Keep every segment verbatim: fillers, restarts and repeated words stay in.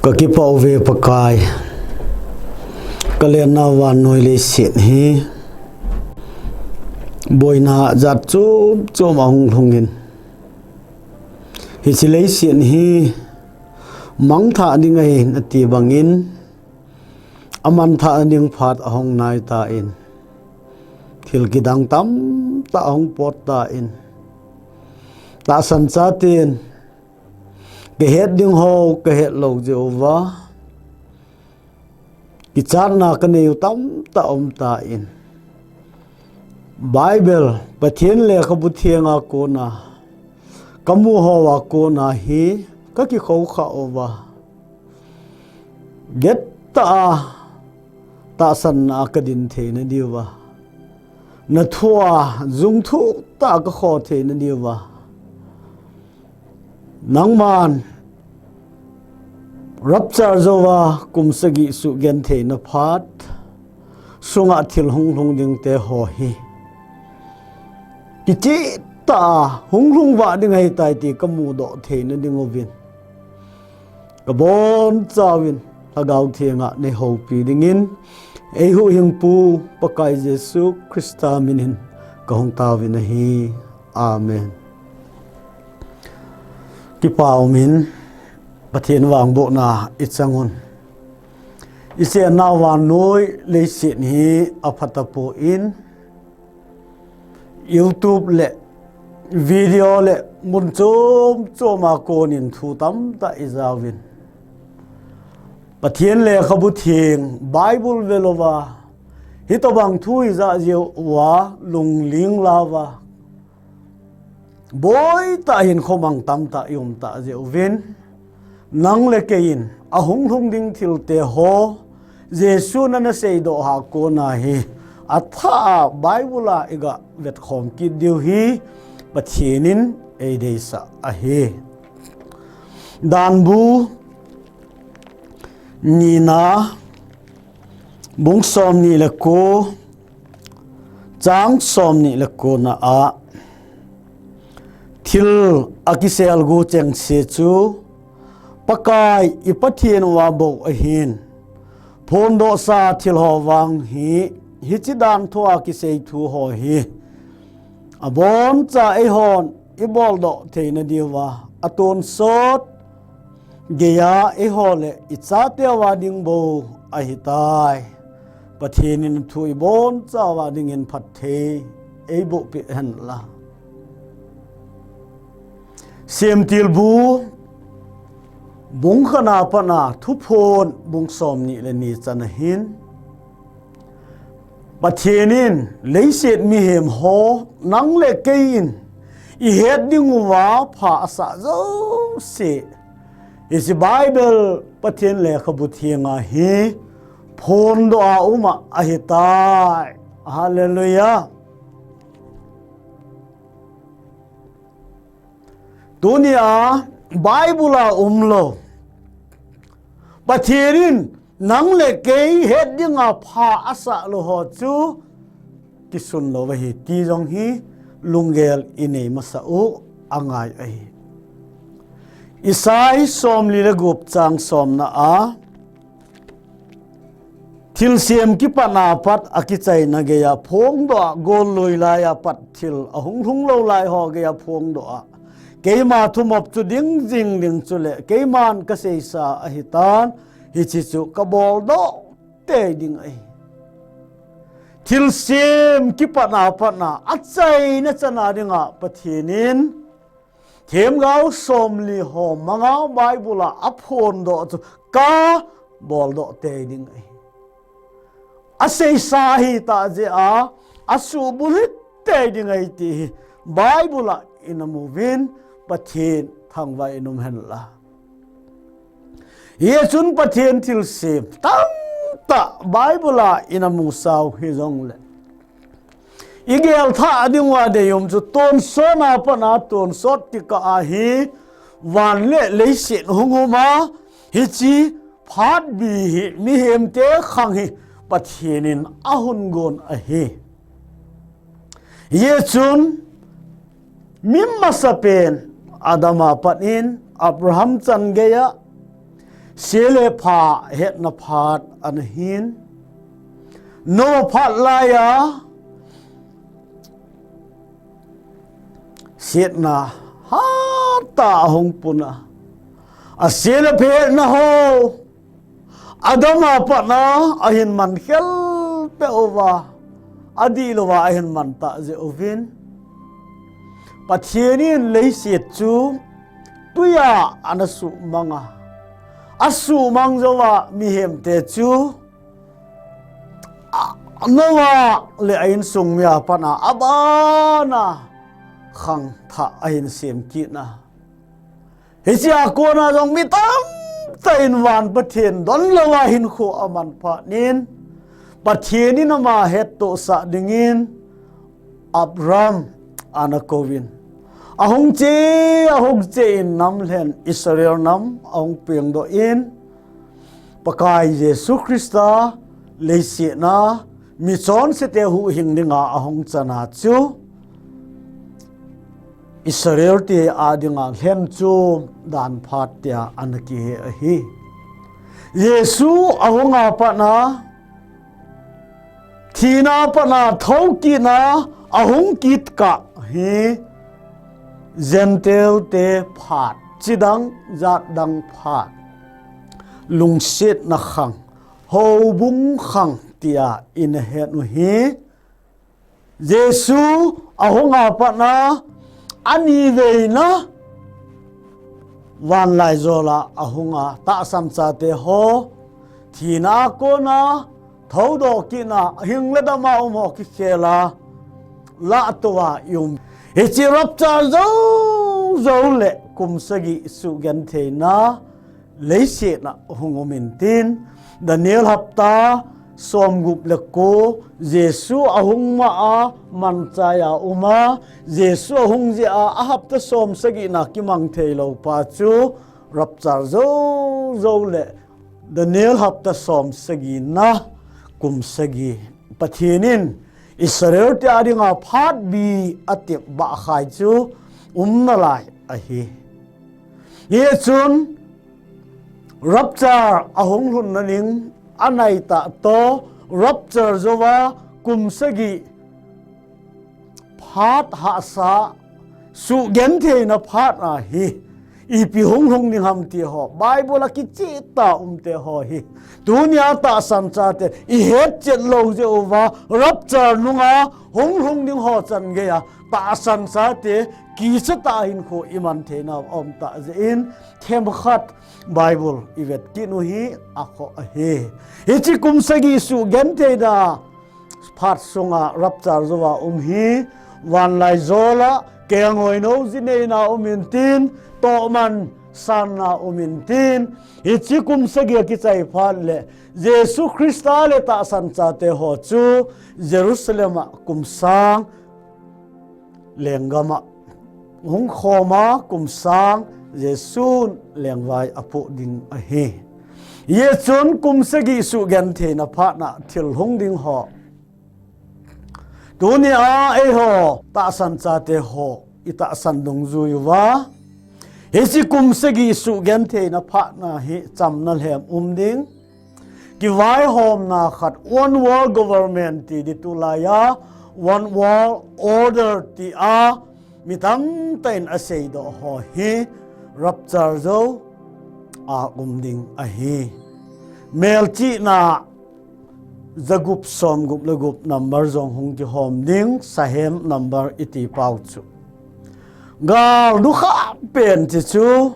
Ka kipah uve Pakai, ka lenna vannoi leiset hi boina jat chom chom a hung lhungin, hiche leiset hi mangthah ding ahi nati bangin, a mangthah ding phat ahung nai tan, thil kidang tamtah ahung pot tan, tahsan chaten ka het ding ho ka het lou jeh uva, kichatna ka nei u tamtah um tan, Bible, Pathen lekhabu thenga kona ka mu hoa kona hi ka kikhoukhah uva, dettah a tahsanna a ka din theina diuva, na thua jung thuhtah a ka kho theina diuva, nangman rapture jouva kum sagi suhgentheina phat sunga thil hung lhung dingte ho hi kichehtah a hung lhung vah ding ahitai ti ka mudoh theina dinguvin, ka bonchauvin Lhagao Thenga nei houpi dingin, eihuhhingpu Pakai Jesu Christa minin ka hung taovin ahi. Amen. Kipa umin, Pathen vangbohna ichangun, ichenna vannoi leiset hi aphatapon, YouTube le video le mun chom choma konin thu tamtah ijauvin, Pathen lekhabu theng Bible velouva, hitobang thu ija jeh uva lungling lauva, boitah hinkho mang tamtah iumtah jeh uvin, nang le keiin ahung lhung ding thilte ho Jesun ana seidoh a kona hi athah a Bible a iga vetkhom kit diu hi Pathen in eideisah ahi. Danbu nina, bung somni le ko, chang somni le kona a, thil akiselgu chengse chu Pakai i Pathen uva bou ahin, phondohsa thil ho vang hi, hiche danthoa kisei thu ho hi aboncha eihon iboldoh theina diuva, atonsot geiya eiho le ichateuva ding bou ahitai. Pathen in thu ibonchauva dingin phatthei eibohpeh henlang. Semtilbu bung khatna patna Thuphon bung somni le ni chana hin, Pathen in leiset mihem ho nang le keiin ihet dinguva pha asah jouse, hiche Bible Pathen lekhabu thenga hi phondoh a um ahitai. Hallelujah. Tunia Bible a umlou, Pathen in nang le kei het dinga pha asah lou ho chu kisun lou ahi ti jong hi lunggel inei masau angai ahi. Isai somli le gup chang somna a, thilsem kipatna pat akichaina geiya phongdoh a, gollui laiya pat thil ahung lhung lou lai ho geiya phongdoh a, keima thumop chu ding jing ding chule keiman kaseisa ahitan, hiche chu kaboldoh tei ding ahi. Thilsem kipatna patna achaina chana dinga Pathen in themgao somli ho manga Bible a aphondoh chu kaboldoh tei ding ahi. Aseisa ahitah jeh a asuhbulhit tei ding ahi ti hi Bible a inamuvin, Pathen thangvah in um henlang. Hichun Pathen thilsem tamtah Bible a inamusau hijongle, igel thah dinguva deium chu tonsotna patna tonsot tikah a hi van le leiset hung uma, hiche phatbi hi mihemte khang hi Pathen in ahung gon ahi. Hichun mi masapen Adam a pat in Abraham chan geiya se le pha hetna phat ana hin. Noah phat laiya siatna hatah a hung pun a, a se le pha hetna ho Adam a pat a ahin man khel peh uva, adih louva ahin man tah jeh uvin, Pathen in leiset chu tuiya ana suhmang a, asuhmang jouva mihemte chu, a, Noah le a insung mi a pat a abana khangthah ahin sem kit a. Hichea kona jong mi tamtah in van Pathen don louva hinkho aman phat in, Pathen in ama hettohsah dingin Abram ana kouvin, ahung che, ahung che in nam lhen Israel nam ahung pengdoh in, Pakai Jesu Christa leiset a michonsete huhhing dinga ahung chan a chu, Israel te a dinga lhen chu dan phat tia ana kihe ahi. Jesu ahung a pat a, thina a pat a thou kit a, ahung kit kah hi Gentile te phat, chidang jatdang phat, lungsetna khang, houbung khang tia ina het u hi, Jesu ahung a pat a, ani veina vanlaijol a ahung a, tahsan chate ho, thina a kona thoudoh kit a, hing le dam a um ho kikhel a, lahtou a i um. Hiche rapture jou jou le kum sagi suhgentheina leiset a hung um intin, Daniel hapta somgup le ko, Jesu ahung ma a manchai a um a, Jesu ahung jeh a, a hapta somsagi na kimang thei lou pa chu rapture jou jou le Daniel hapta somsagi na kum sagi Pathen in Israel te a dinga phat bi atep bah khai chu um nalai ahi. Hichun rapture ahung lhunna ding anai tah toh, rapture jouva kum sagi phat hahsa suhgentheina phat a hi ipi hung lhung ding ham ti ho, Bible a kicheh tah a um te ho hi, tunia tahsan chate i hetchet lou jeh uva, rapture nunga hung lhung ding ho chan geiya tahsan chate kicha tah a hinkho i man theina a um tah jeh in, themkhat Bible i vet kit u hi akhoh ahi. Hiche kum sagi suhgentheina phat sunga rapture jouva um hi, vanlaijol a kelngoi nou ji neina um intin, tohman sanna um intin, hiche kum sagi akichai phat le Jesu Christa le tahsan chate ho chu Jerusalem a kum sang lenggam a hung khom a, kum sang Jesun lengvai apoh ding ahi. Hichun kum sagi suhgentheina phat a thil hung ding ho, tunia eiho tahsan chate ho i tahsan dungjui uva, hiche kum sagi suhgentheina phat a hi chamna lhem um ding, kivaihomna khat, one world government ti ding, tulaiya one world order tia mi tamtah in aseidoh ho hi rapture jou a um ding ahi. Melchihna jagup somgup le gup number jong hung kihom ding, sahem number iti pau chu. Gal dukha pen ti chu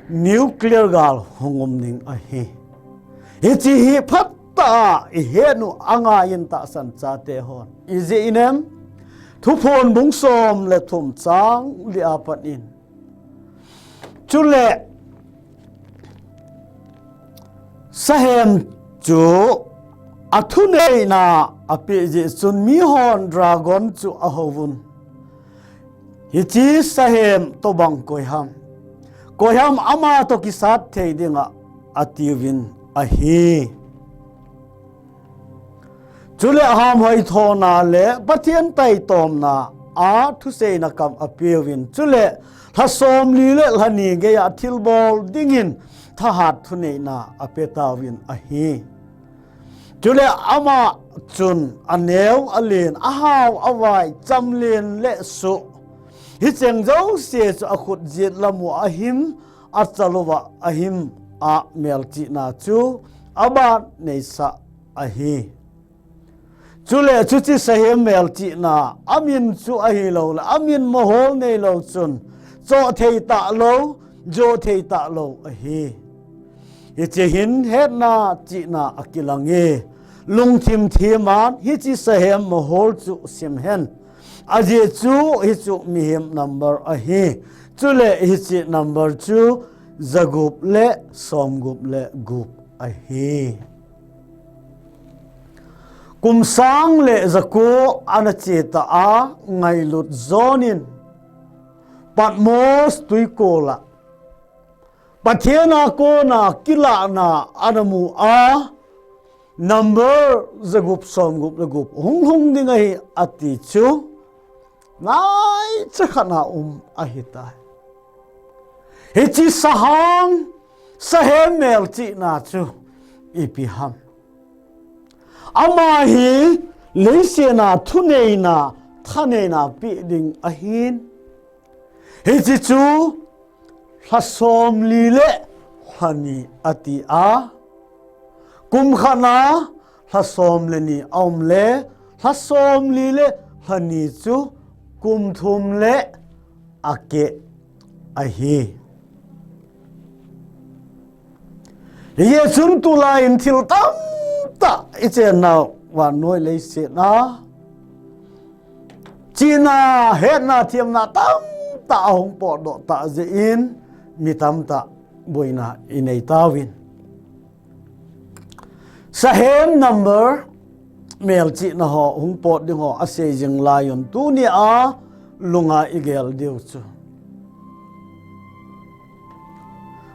nuclear gal hung um ding ahi. Hiche hi phatah a i het u angaiyin tahsan chate hon. Ijeh inem, Thuphon bung som le thum chang li a pat in. Chule sahem chu athuneina apeh jeh chun mihon dragon chu ahouvun. Hiche sahem tobang koiham, koiham ama toh kisat thei dinga atiuvin ahi. Chule hamhoi thona le Pathen taitomna a thuseina kam apeuvin, chule lha somli le lha ni geiya thilbol dingin thahat thuneina apetauvin ahi. Chule ama chun aneo alen, ahao avai, chamlen le suh, hicheng jouse chu akhut jet lamu ahim, achaluva ahim a melchihna chu aban neisah ahi. Chule chuche sahem melchihna amin chu ahilouleh amin mohol neilou chun choh thei talou, joh thei talou ahi. Hiche hin hetna chihna akilange. Lungthim thiman hiche sahem mohol chu simhen. Ajeh chu hichu mihem number ahi. Chule hiche number chu jagup le somgup le gup ahi. Kum sang le jako ana chetah a ngailut jonin Patmos twikol a Pathen a kona kilahna ana mu a, number jagup somgup le gup hung lhung ding ahi ati chu naicha khat a um ahitai. Hiche sahang, sahem melchihna chu ipi ham? Ama hi leiset a thuneina, thaneina pe ding ahin. Hiche chu lha somli le lha ni ati a, kum khat a lha som le ni aum le, lha somli le lha ni chu kum thum le akeh ahi. Hijeh chun tulai in thil tamtah ichennau vannoi leiset a chihna, hetna, themna tamtah ahung potdoh tah jeh in mi tamtah boina inei tauvin. Sahem number melchihna ho hung pot ding ho asei jing laiyun tunia lunga igel diu chu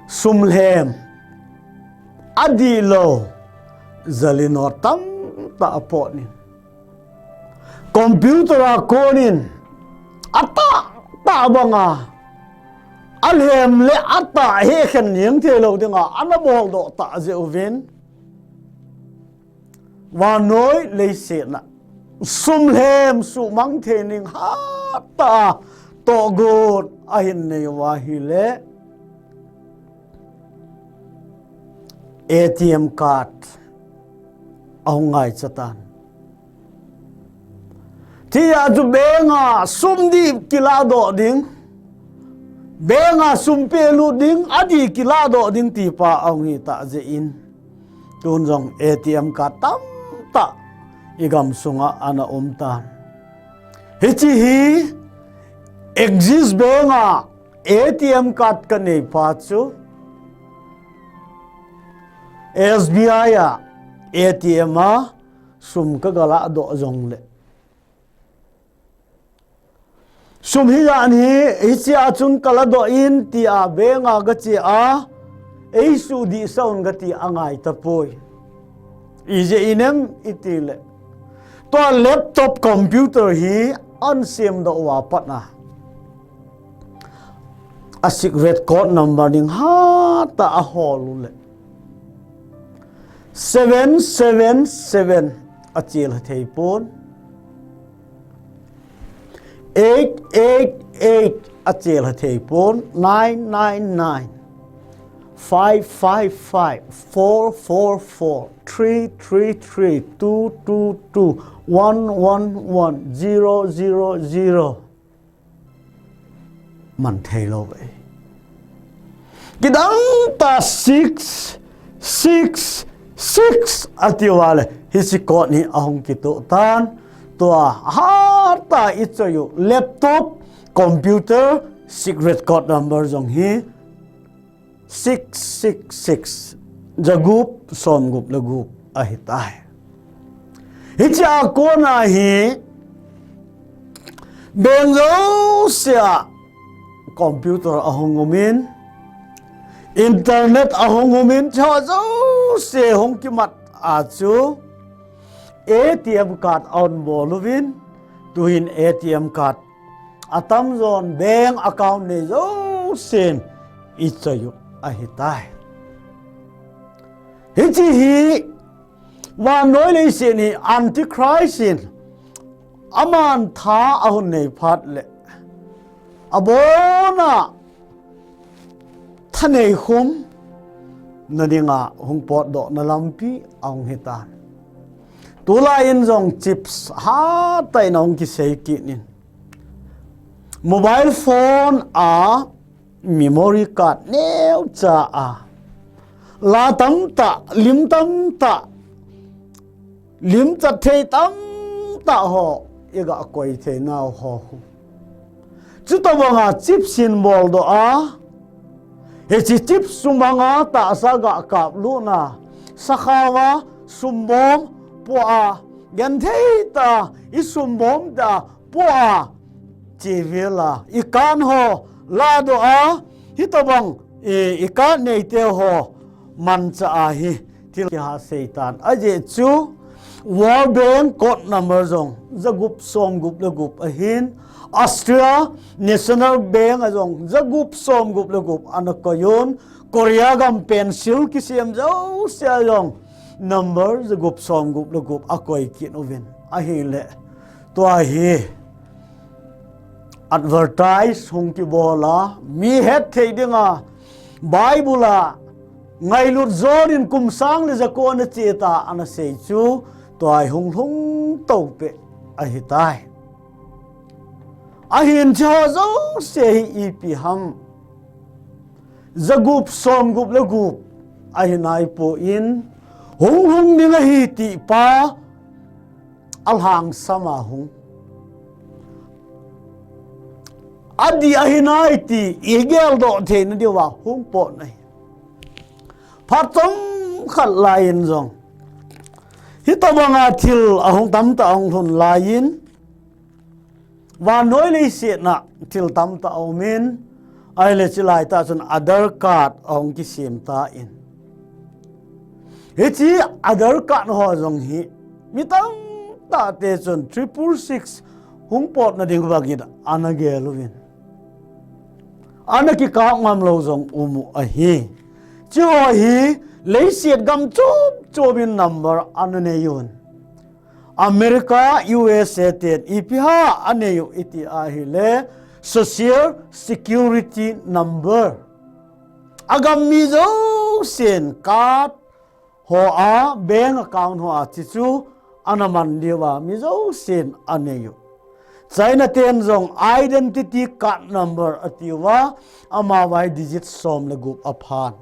sum lhem, adihlou, jali note tamtah apot in, computer a konin atahtah banga alhem le atah hekhen jeng theilou dinga ana boldoh tah jeh uvin, vannoi leiset a sum lhem suhmang thei ning hatah a tohgon ahin nei uva ahile A T M card ahung ngaicha tan. Tia chu bank a sum dih kilahdoh ding, bank a sum pelut ding, adih kilahdoh ding tipa ahung hitah jeh in, tun jong A T M card tamtah igamsunga ana um tan. Hiche hi Axis Bank a A T M card kanei pa chu S B I a A T M a sum kagalahdoh jongle, sum hijat hi hichea chun kalahdoh in tia bank a gache a, eisuh dihsah un kati angai tapoi. Ijeh inem itile, tua laptop computer hi ahin semdoh uva pat a, a secret code number ding hatah a ahol uleh, seven seven seven achelha theipon, eight eight eight achelha theipon, nine nine nine, five five five, four four four, three three three, two two two, one one one, zero zero zero. Man theilou ve. Kidang tah six six six ati uva le, hiche code hi ahung kitoh tan. Tua hatah a ichoi u laptop, computer, secret code number jong hi six six six, jagup somgup le gup ahitai. Hichea kona hi bank jousea computer ahung umin, internet ahung umin, hicheho jouse hung kimat a chu A T M card ahung bol uvin, tuhin A T M card atamjon bank account nei jousen ichoi u ahitai. Hiche hi vannoi leiset hi Antichrist in aman tha ahung nei phat le abona thanei khum nadinga hung potdohna lampi ahung hitan. Tulai in jong chips hatah in ahung kisei kit in, mobile phone a memory card neocha a la tamtah, lim tamtah, lim chat thei tamtah ho iga koi thei nau ho khu. Chutobanga chips in boldoh a, hiche chips sumanga tahsa ga kaplutna, sakhaova sumbom po a, genthei tah a isumbom tah a po a, chevela i card ho ladoh a, hitobang i, i card neite ho mancha ahi. Thil kiha seitan. Ajeh chu World Bank code number jong jagup somgup le gup ahin, Australia National Bank a jong jagup somgup le gup ana koiyun, Korea gam pencil kisem jousea jong number jagup somgup le gup akoi kit uvin. Ahile tua hi advertise hung kibol a, mi hetthei dinga Bible a ngailut jonin kum sang le jako ana cheta ana sei chu tua hi hung lhung to peh ahitai. Ahin hiche ho jouse hi ipi ham, jagup somgup le gup ahi naipon, hung lhung ding ahi ti pa alhangsam a hung, adih ahi nai ti igeldoh theina diuva hung pot ahi. Phat chomkhat laiyin jong hitobanga thil ahung tamtah ahung lhun laiyin, vannoi leiset a thil tamtah aumin, ahile chulai tah chun Aadhaar card ahung kisem tan, hiche Aadhaar card ho jong hi mi tamtah te chun triple six hung potna ding bangin ana gel uvin, ana kikap ngam lou jong um u ahi. Hiche ho hi leiset gam chom chom in number ana neiyun. America, U S A ten ipi ham anei u iti ahile, Social Security Number. Agam mi jousen card ho a, bank account ho a hiche chu ana man diuva mi jousen anei u. China ten jong Identity Card Number atiuva, amavai digit som le gup aphan.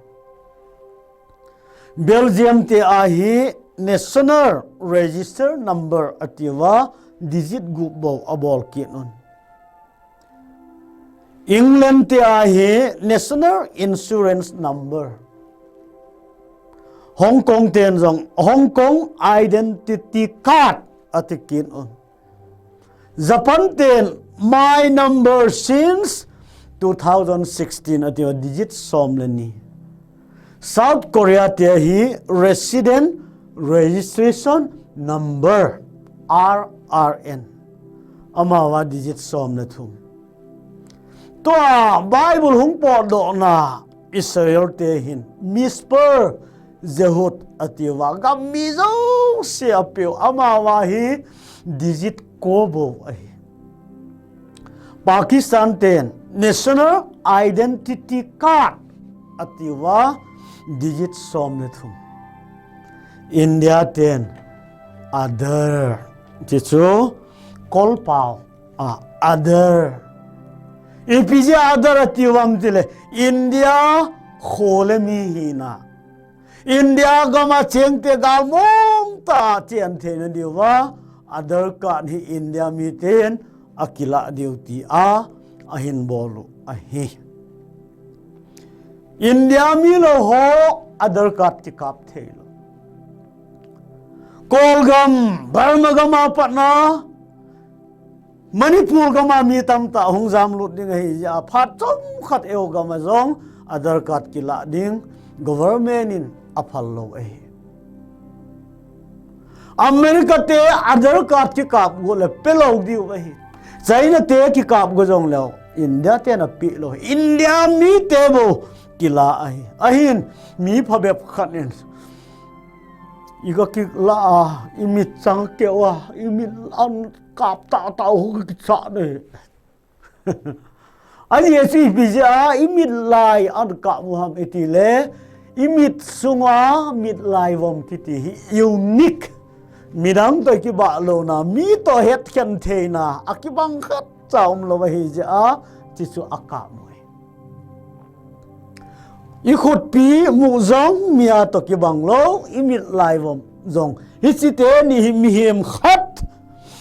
Belgium te ahi National Register Number atiuva, digit gup bou abol kit un. England te ahi National Insurance Number. Hong Kong ten jong Hong Kong Identity Card ati kit un. Japan ten My Number Since two thousand sixteen atiuva digit som le ni. South Korea te hi Resident Registration Number, R R N. Amavai digit som le thum. Tua Bible hung potdohna Israel te hin Misper Yehud atiuva, gam mi jouse apeh u, amavai hi digit ko bou ahi. Pakistan ten National Identity Card atiuva, digit som le thum. India ten Aadhaar, hiche chu kolpao a Aadhaar. Ipi jeh a Aadhaar atiuvam tile, India kho le mi hina, India gam a chengte galmong tah a chen theina diuva Aadhaar card hi India miten akilah diu tia ahin bol u ahi. India mi lou ho Aadhaar card kikap thei lou. Kolgam, Burma gam a patna Manipur gam a mi tamtah hung jamlut ding ahi jeh a, phat chomkhat eiho gam a jong Aadhaar card kilah ding government in aphal lou ahi. America te Aadhaar card kikap got le pelou diu ahi. China te kikap go jong leu, India te na pi lo. India mi te bo kila ahi. Ahin mi phabep khat in i ka kila a, i mit chang keu a, i mit an kap ta ta ho ka kicha ne. Ani a chi pi ja, i mit lai an kap mu ham i ti le, i mit sunga mit lai vom kiti hi unique. Midang to kibah lo na, mi to het khen theina, a kibang khat cha um lo ahi ja, ti chu a kap mu. I khutpi mu jong mi a to kibang lo, i mit lai vom jong. Hichi te ni hi mihem khat,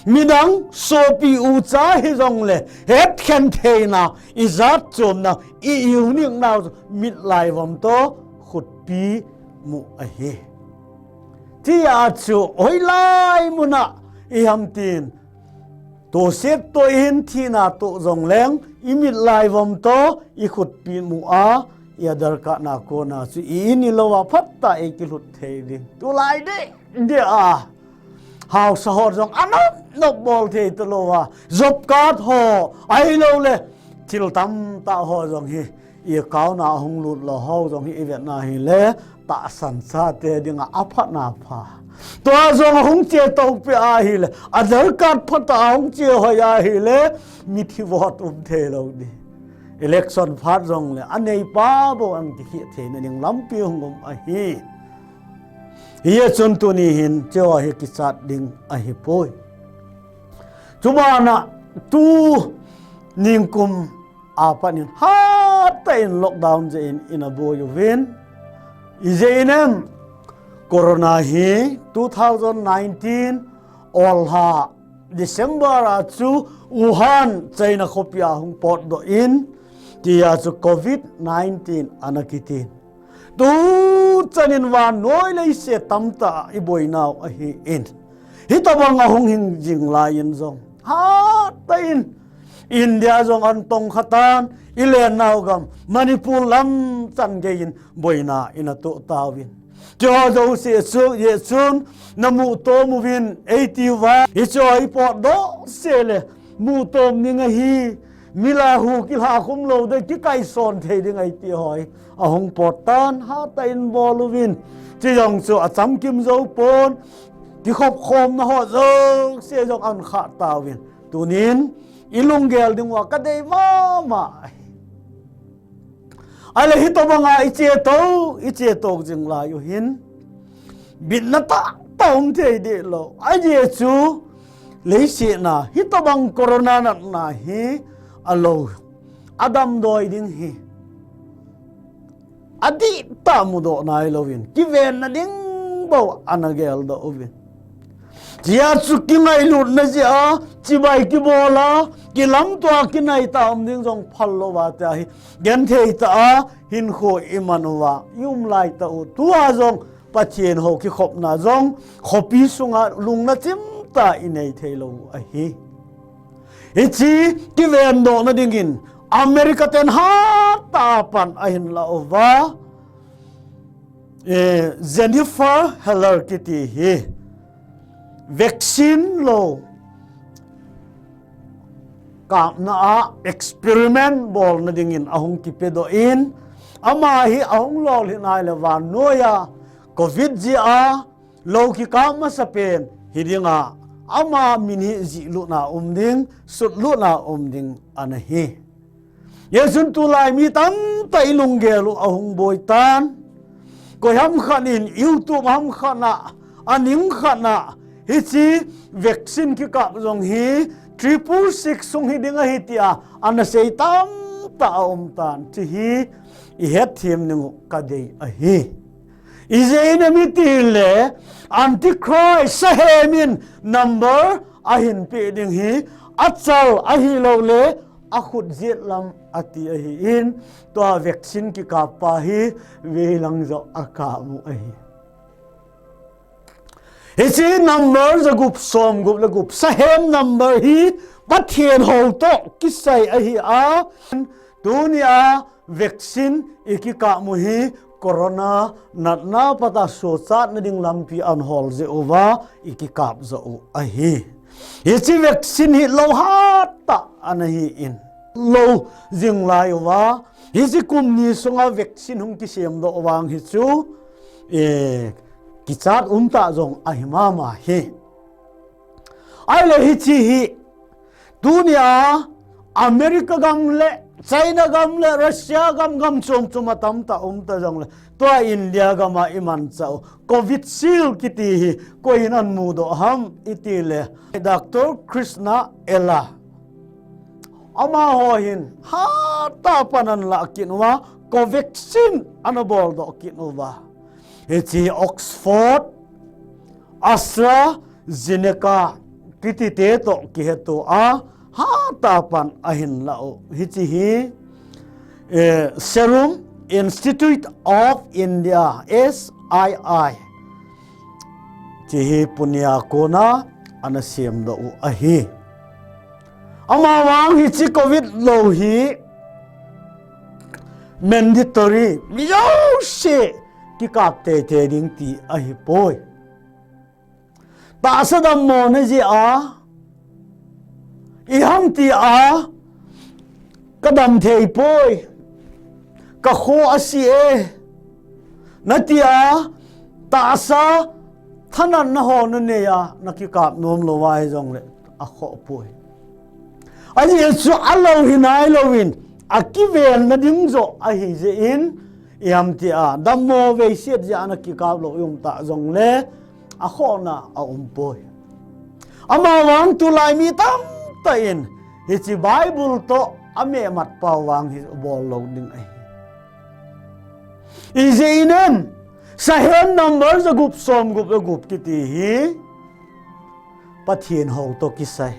midang sopi u cha hi jong le, het khen theina, i jat chomna, i unique nau mit lai vom to khutpi mu ahi. Ti a chu, hoilai muna i ham tin. To set to in thina to jong leng, i mit lai vom to, i khutpi mu a, i Aadhaar card na kona chu i in i lo a phat ta i kilut thei ding. Tu lai de, de a. Hausa ho jong a nop nop bol thei ta lo a. Job card ho, ai lo le, thil tam ta ho jong hi. I account na hung lut lo ho jong hi i vet na hi le, tahsan sa te dinga a phat na pha. Tua jong a hung che to pe ahi le, Aadhaar card phat a hung che hoi ahi le, mithi vote um thei lo di. Election phat jong le, a nei pa bo an ti hi thei na ding lampi hung um ahi. Hi a chun tu ni hin, che ho hi kichat ding ahi poi. Chubana tu ningkum a panin hata in lockdown je in ina boi uvin. I je inem corona hi two thousand nineteen olha December a chu Wuhan China khopi a hung potdoh in tia chu covid nineteen ana kitin. Tu chanin vannoi leiset tamtah i boinau ahi in. Hitobang a hung hing jing lai in jong. Hata in India jong an tong khatan i lennau gam Manipur lam chan gei in boina ina to tauvin. Cho jo se su ye sun na mu to mu vin eighty one. Hi cho i potdoh se le mu to mi nga hi. Mila hu kilha khum lo de kikai son thei ding ai ti hoi. A hung pot tan hata in bol uvin. Chi jong chu a chamkim zo pon. Kikhop khom na ho zo se jong an kha tauvin. Tunin i lunggel ding wa ka dei mama. Ai le hitobang a i che to, i che to jing lai u hin. Bitna ta ta um thei de lo. Ai je chu leiset na hitobang corona natna hi a lo. A damdoi ding hi. A dih ta mudoh nai loin. Kiven na ding bo ana geldoh uvin. Chia chu kingailutna jia, chibai kibola, kilamtua kinai ta um ding jong phal lo va tia hi. Genthei ta a, hinkho i man uva, i um lai ta u. Tua jong Pathen ho kikhopna jong, khopi sunga lungna chim ta i nei thei lo u ahi. Hichi kivendohna dingin America ten hata pan ahin la uva. Eh, Jennifer Heller kiti hi vaccine lo kapna a experiment bolna dingin ahung kipedoh in, ama hi ahung lolhin ai le vannoiya covid jia lo kikap masa pen hi dinga ama min hi jihlutna um ding, sutlutna um ding ana hi. Hijeh chun tulai mi tamtah i lunggel u ahung boi tan. Koi ham khat in YouTube ham khat na, a ning khat na, hichi vaccine kikap jong hi triple six sung hi ding ahi tia ana sei tamtah a um tan. Chi hi i hetthem ding u ka dei ahi. Ijeh inem itile Antichrist sahem in number ahin pe ding hi achal ahilou le akhut jet lam ati ahi in, tua vaccine kikap pa hi veilang jo akap u ahi. Hichi number jagup somgup le gup sahem number hi Pathen ho to kisai ahi a, tunia vaccine i kikap u hi corona natna pata sochatna ding lampi ahin hol jeh uva i kikap jo u ahi. Hiche vaccine hi lou hat tah ana hi in. Lou jing lai uva, hiche kum ni sunga vaccine hung kisem doh vang hi chu, eh, kichat um tah jong ahi mama hi. Ahile hiche hi, tunia America gam le, China gam le, Russia gam, gam chom chom a tamtah um ta jong le, tua India gam a iman chau Covishield kiti hi, koi in amu doh ham iti le, Doctor Krishna Ella, amaho hin hatah pan ana lah kit uva, Covaxin ana bol doh kit uva. Hiche Oxford, AstraZeneca, kiti te toh kiheto a, hatah pan ahin lah u. Hiche hi, eh, Serum Institute of India, S I I. Hiche hi Pune a kona ana sem doh u ahi. Amavang hiche Covid lou hi mandatory, mi jouse kikap teitei ding ti ahipoi. Tahsa dammo najia, iham tia, kadam thei poi, kakho asi e, natia, tahsa thanatna ho nanei a, nakikap nom lou ahi jongle, akhoh poi. Ajeh chu alou hi nailouvin, akivenna ding joh ahi jeh in, iham tia, dammo veiset jeh a nakikap lou i um ta jongle, akhohna aum poi. Amavang tulai mi tamtah in, hiche Bible toh amehmat pau vang hi bol lou ding ahi. Ijeh inem, sahem number jagup somgup le gup kiti hi, Pathen hou toh kisai.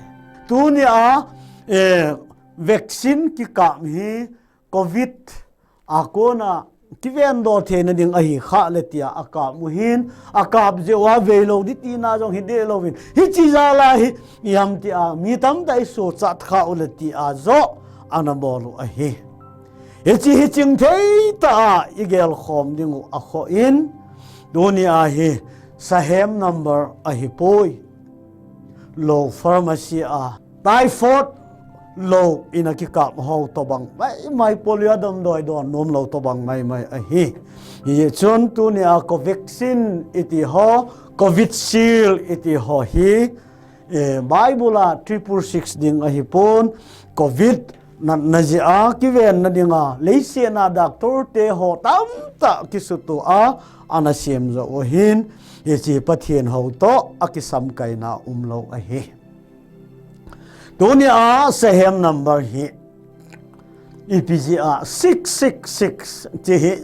Tunia, eh, vaccine kikap hi Covid a kona kivendoh theina ding ahi khah le tia akap u hin, akap jeh uva veilou ding tina jong hi deh louvin. Hiche jal a hi, iham tia, mi tamtah i sochat kha u le tia joh, ana bol u ahi. Hiche hi chingthei tah a i gelkhom ding u akhoh in, tunia hi sahem number ahipoi. Lou pharmacy a, typhoid lou in akikap ho tobang maimai, polio damdoi don nom lou tobang maimai ahi. Hijeh chun tunia Covaxin iti ho, Covishield iti ho hi, eh, Bible a triple six ding ahipon, Covid natna jeh a kivenna dinga, leiset a doctor te ho tamtah kisuto a, ana sem joh u hin, hiche Pathen hou toh akisamkaina umlou ahi. Tunia sahem number hi, ipi jeh a six six six ti hi,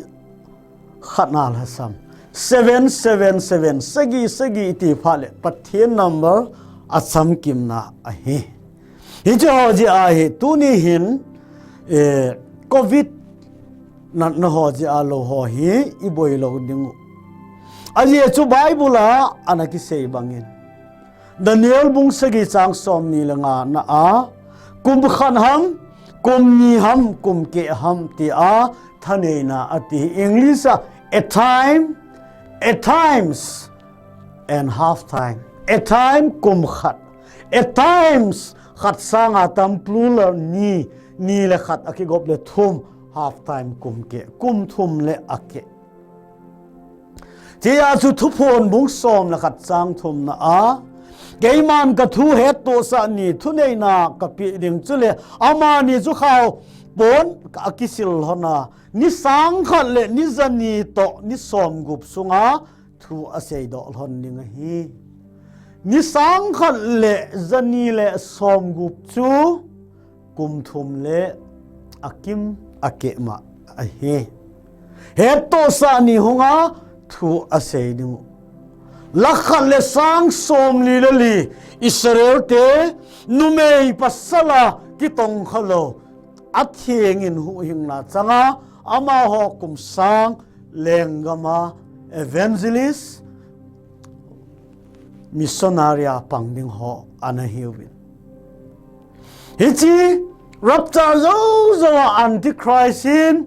khat na lhasam. Seven seven seven, sagi sagi iti phat le Pathen number achamkimna ahi. Hiche ho jeh a hi, tuni hin, eh, Covid natna ho jeh a lou ho hi, i boi lou ding u. Ajeh chu Bible a, ana kisei bangin. Daniel bung sagi chang somni le nga na a, kum khat ham, kum ni ham, kum keh ham tia thaneina ati. English a, a time, a times and half time. A time, kum khat. A times, khat sanga tam plural ni, ni le khat akigop le thum, half time, kum keh, kum thum le akeh. Tia chu Thuphon bung som le khat chang thumna a, keiman kathu hettohsah ni thuneina kapeh ding chule, amani chu khao pon akisil lhon a, ni sang khat le ni jani toh ni somgup sunga thu asei doh lhon ding ahi. Ni sang khat le jani le somgup chu kum thum le akim akeh ma ahi. Hettohsah ni hunga thu asei ding u. Lakh khat le sang somli le li Israel te numei pasal a kitongkha lou, atheng in huhhingna changa amaho kum sang lenggam a evangelist, missionary a pang ding ho ana hiuvin. Hiche rapture jou jou a Antichrist in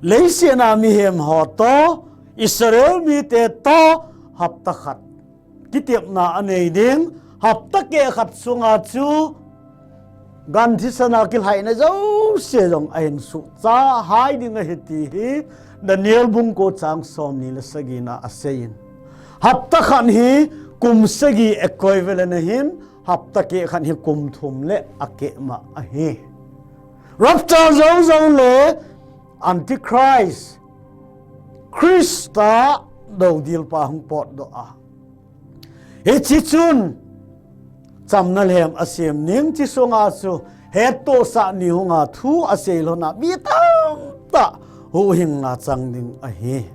leiset a mihem ho toh, Israel mite toh, hapta khat kitepna anei ding, Hapta keh khat sunga chu gan thisan a kilhaina jouse jong ahin suhcha hai ding ahi ti hi Daniel bung ko chang somni le sagina aseiyin. Hapta khat hi kum sagi equivalent ahin, hapta keh khat hi kum thum le akeh ma ahi. Rapture jou jou le Antichrist, Christa doudilpa hung potdoh a. Hiche chun chamna lhem asem ning, hiche sunga chu hettohsah ni hunga thu asei lhon a, mi tamtah huhhingna chang ding ahi.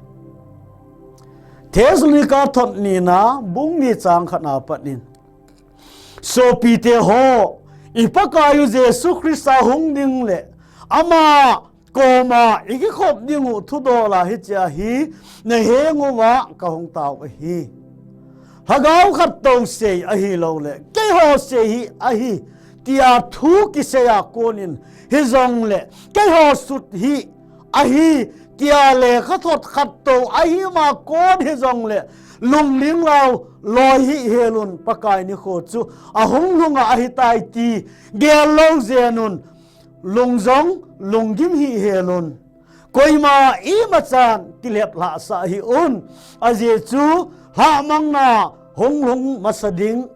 Thessalonica thot nina bung ni chang khat na pat in, sopite ho, i Pakaiyu Jesu Christa hung ding le ama koma i kikhop dingu thudola hichea hi naheng uva kahung tao ahi. Lhagao khat tou sei ahilouleh keiho sei hi ahi, tia thu kiseiya konin, hijongleh keiho sut hi ahi, tia lekhathot khat tou ahima kon hijongleh, lungling lou, loi hih helun, Pakai nikho chu ahung lhunga ahitai ti gel lou jenun, lung jong lunggim hih helun. Koima imachan kileplhahsah hih un. Ajeh chu lhahmangna hung lhung masa ding,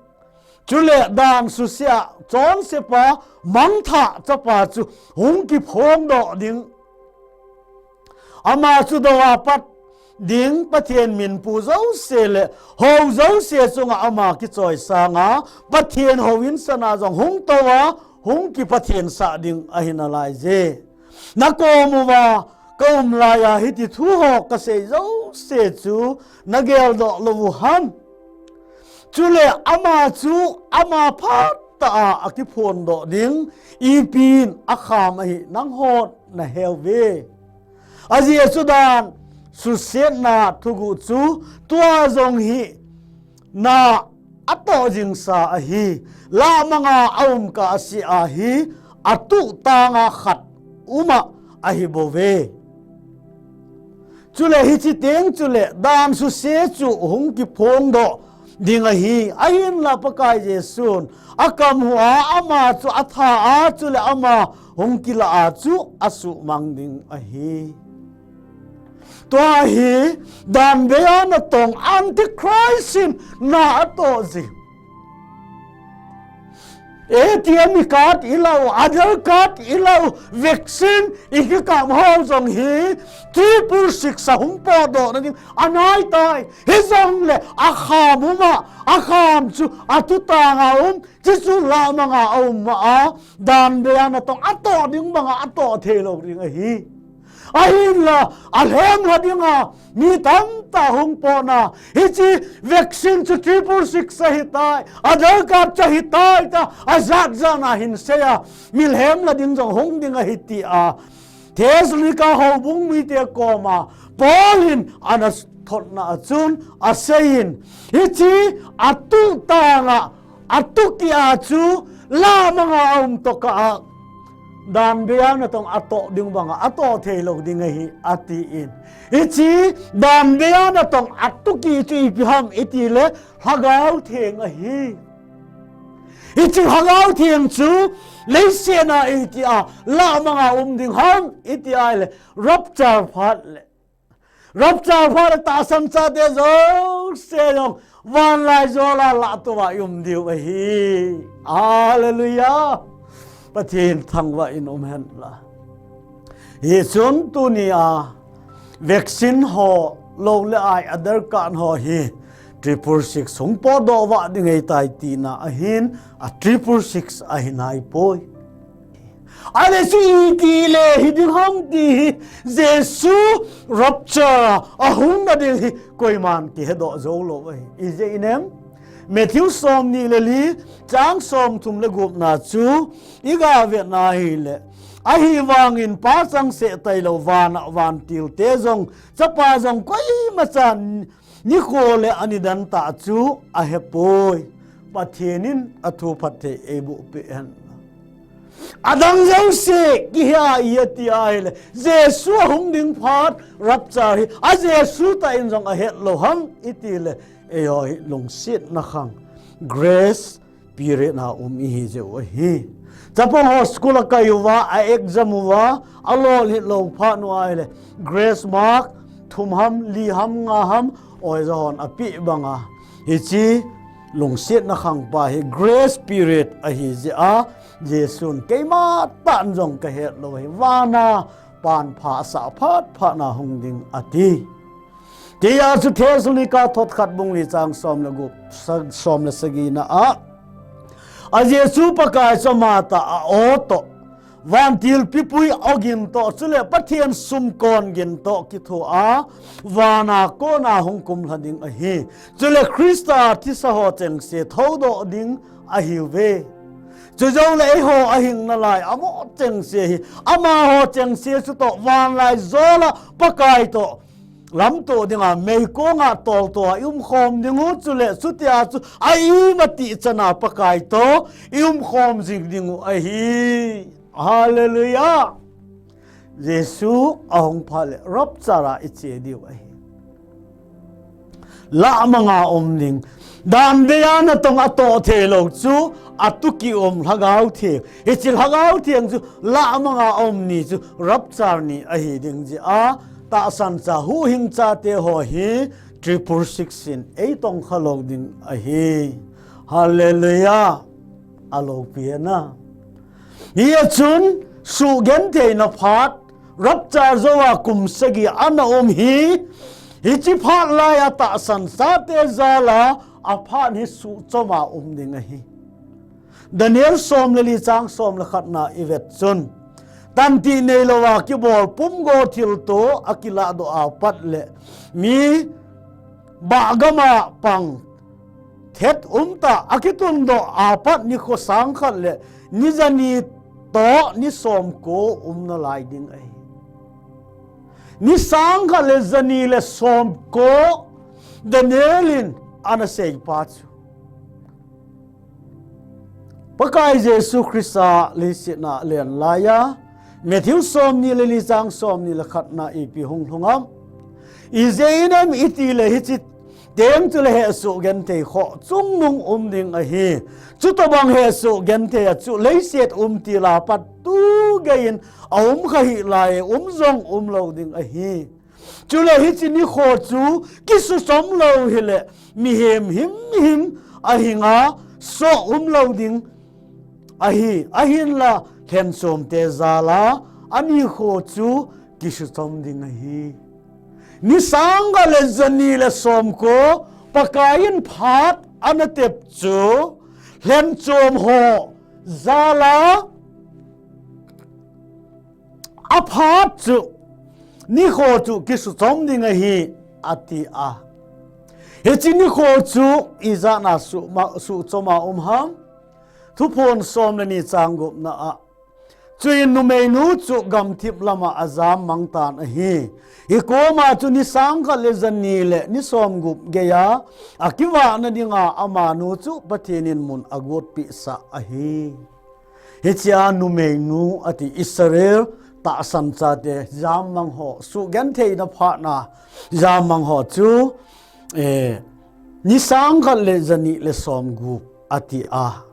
chule dan suse a chonsepa mangthah chapa chu hung kiphongdoh ding. Ama chu dou a pat ding, Pathen minpu jouse le hou jouse chunga ama kichoisanga, Pathen houin sana jong hung touva, hung kipathensah ding ahi nalaije. Nakom uva kaum laiya hiti thuho kasei jouse chu nageldoh lou uham? Chule ama chu ama phatah a akiphondoh ding, ipin akham ahi nanghon naheuve. Ajeh chu dan suhsetna thuguh chu tua jong hi na atoh jingsa ahi, lahmanga aum kahsea hi atuhtanga khat uma ahibouve. Chule hiche teng chule dan suse chu hung kiphongdoh ding ahi, ahinla Pakai Jesun akam hua ama chu atha a, chule ama hung kilah a chu asuhmang ding ahi. Tua hi danbeiya natong Antichrist in na atoh jing. ATM card ilah u, Aadhaar card ilah u, vaccine ikikap ho jong hi triple six ahung potdoh nading anaitai. Hijongle akham uma, akham chu atutanga um, chuchu lahmanga aum ma a, danbeiya natong atoh ding banga atoh theilou ding ahi. Ahinla alhem lha dinga mi tamtah hung potna, hiche vaccine chu triple six ahitai, Aadhaar card chu ahitai tia ajat jat a hinseiya mi lhem lha ding jong hung ding ahi tia Thessalonica houbung mite koma Paul in ana thotna a chun aseiyin, hiche atuhtanga atukeh a chu lahmanga aum tokah a danbeiya natong atoh ding banga atoh theilou ding ahi atin. Hiche danbeiya natong atukeh chu ipi ham itile Lhagao Theng ahi. Hiche Lhagao Theng chu leiset a itia lahmanga um ding ham iti ahile rapture phat le Rapture phat le tahsan chate jouse jong vanlaijol a lahtouva ium diu ahi. Hallelujah. Pathen thangvah in um hen la. Hichun tunia vaccine ho lou le ai Aadhaar card ho hi triple six hung potdoh vah ding ahitai tina ahin, a triple six ahi naipoi. Ahile chu itile hiding ham ti hi Jesu rapture a ahung nading hi koiman kihedoh joulou ahi. Ijeh inem? Matthew somni le li chang somthum le gupna chu iga vetna ahile, ahivangin Pa changseh tailou vana vantilte jong, Chapa jong koimachan nikho le anidan tah chu ahepoi. Pathen in athu phatthei eiboh peh hen. Adang jouse kihea iti ahile, Jesu ahung ding phat rapture hi a Jesu tah in jong ahet lou ham itile, eiho hi lungsetna khang Grace period na um ihi jeh u ahi. Chapang ho school a kai uva, a exam uva, alolhit lou phat u ahile, grace mark thum ham, li ham, nga ham, oja hon apeh banga, hiche lungsetna khangpa hi grace period ahi jeh a, Jesun keima tah in jong kahet lou hi, vana panpha asah phat phat na hung ding ati. Tia chu Thessalonica thot khat bung li chang som le gup, sa-, som le sagi na a, a Jesu Pakai chu ama tah a aw toh, vantilpipui aw gin toh, chule Pathen sumkon gin toh kitho a, vana kona hung kumlha ding ahi. Chule Christa thisa ho chengse thoudoh ding ahiuve. Chujongle eiho ahing nalai amaho chengse hi, amaho chengse chutoh vanlaijol a Pakai toh lamto dinga meikong a tolto a i umkhom ding u, chule chutia chu a imatih chan a Pakai toh i umkhom jing ding u ahi. Hallelujah. Jesu ahung phat le rapture a i che diu ahi. Lah manga um ding. Dan beiya natong atoh thei lou chu, atu ki um Lhagao Theng. Hiche Lhagao Theng chu lah manga um ni chu rapture ni ahi ding jeh a, tahsan cha huhhing chate ho hi triple six in eitongkha lou ding ahi. Hallelujah. Aloupi na. Hia chun suhgentheina phat, rapture jou a kum sagi ana um hi, hiche phat lai a tahsan chate jal a, aphat hi suhchom a um ding ahi. Daniel som le li chang som le khat na i vet chun, tantih neilou a kibol pumgo thilto akiladoh a pat le mi bahgam a pang thet umtah a kitundoh a pat nikho sang khat le ni jani toh ni somko um nalai ding ahi. Ni sang khat le jani le somko Daniel in ana seipa chu. Pakai Jesu Christa leiset a alen lai a, Matthew som ni le li chang som ni le khat na ipi hung lhung am? Ijeh inem itile hiche teng chule hesoh genthei khoh chungnung um ding ahi. Chutobang hesoh genthei a chu leiset um til a pat tu gei in aum kha hih lai, um jong um lou ding ahi. Chule hiche nikho chu kisuchom lou hile mihem himhim ahinga soh um lou ding ahi, ahinla lhenchomte jal a anikho chu kisuchom ding ahi. Ni sang khat le jani le somko Pakai in phat ana tep chu lhenchom ho jal a aphat chu nikho chu kisuchom ding ahi, ati a. Hiche nikho chu ijat a suhma-, suhchom a um ham? Thuphon som le ni chang gup na a, chuin numeinu chu gamthip lam a ajam mang tan ahi. Hikoma chu ni sang khat le jani le ni somgup gei a akivahna dinga amanu chu Pathen in mun agotpeh sah ahi. Hiche a numeinu ati Israel tahsan chate jammang ho, suhgentheina phat na jammang ho chu, eh, ni sang khat le jani le somgup ati a.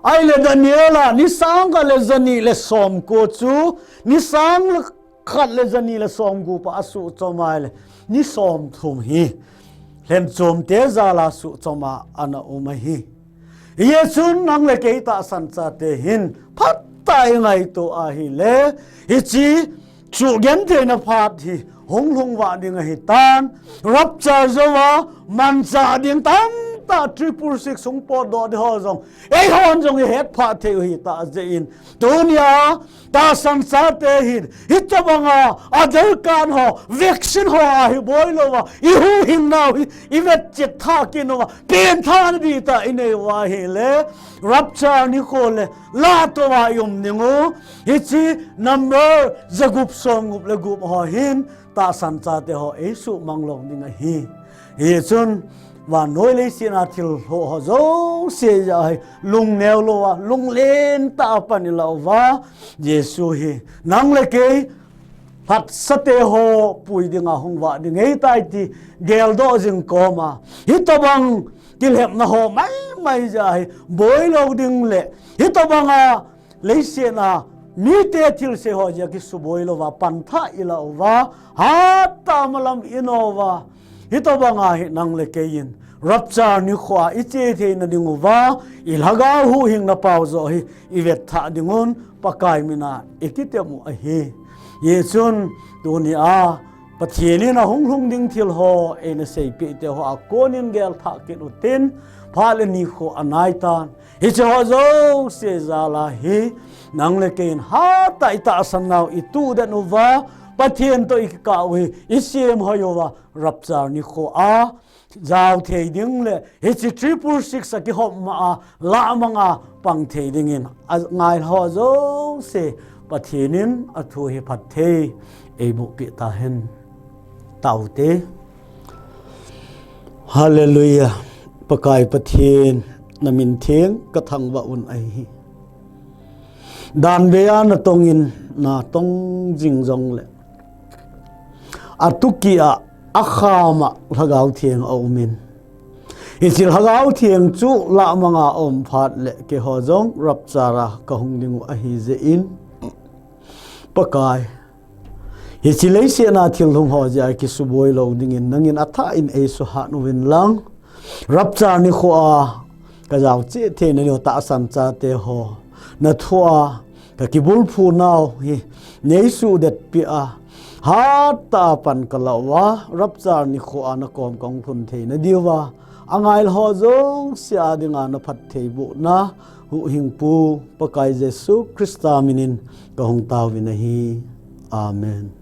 Ahile Daniel a ni sang khat le jani le somko chu ni sang khat le jani le somgup a asuhchom ahile ni somthum hi lhenchomte jal a suhchom a ana um ahi. Hijeh chun nang le kei tahsan chate hin phatah a i ngaito ahile, hiche suhgentheina phat hi hung lhung vah ding ahitan, rapture jou a manchah ding tamtah triple six hung potdoh ding ho jong eihon jong i hetphah thei u ahitah jeh in, tunia tahsan chate hin hitobanga adelkan ho, vaccine ho a hi boi louva i huhhing nau hi i vetchet thah kit uva, pengthah na dihtah i nei uva ahile, rapture nikho le lahtou a i um ding u. Hiche number jagup somgup le gup ho hin tahsan chate ho eisuhmang lou ding ahi. Hichun vannoi leiset a thil lhoh ho jouse jeh a hi lungneo louva, lunglen tah a pan i lah uva, Jesu hi nang le kei phatsate ho pui dinga hung vah ding ahitai ti geldoh jing koma, hitobang kilhepna ho mai mai jeh hi boi lou ding le, hitobanga leiset a mite thilse ho jeh a kisuboi louva, pantha ilah uva, hattah malam inouva, hitobanga hi nang le kei in rapture nikho a iche theina ding uva, ilhagao huhhingna pao joh hi ivetthah dingun Pakai mina ikitep u ahi. Hichun tunia Pathen in ahung lhung ding thil ho eina seipeh te ho a konin gelthah kit utin, phat le nikho anaitan. Hiche ho jouse jal a hi nang le kei in hattah itahsan nau ituhdet uva, Pathen toh ikikah u hi isemhoi uva, rapture nikho a jao thei ding le hiche triple six a kihop ma a lahmang a pang thei dingin angai ho jouse Pathen in athu hi phatthei eiboh peh tahen. Taute. Hallelujah. Pakai Pathen, namin theng kathangvah un ahi. Danbeiya natongin natong jing jongle, atukia akhama Lhagao Theng aumin, hiche Lhagao Theng chu lahmanga aum phat le keiho jong rapture a kahung dingu ahi jeh in, Pakai, hiche leiset a thil lhung ho jeh a kisuboi lou dingin nangin athah in eisuhat uvin lang, rapture nikho a kajao cheh theina diu tahsan chate ho, nathua kakibulphu nau hi neisuhdetpeh a, hattah a pan kalah uva, rapture nikho a nakom kahung lhun theina diuva, angai ho jouse a dinga naphattheibohna huhhingpu Pakai Jesu Christa minin kahung taovin ahi. Amen.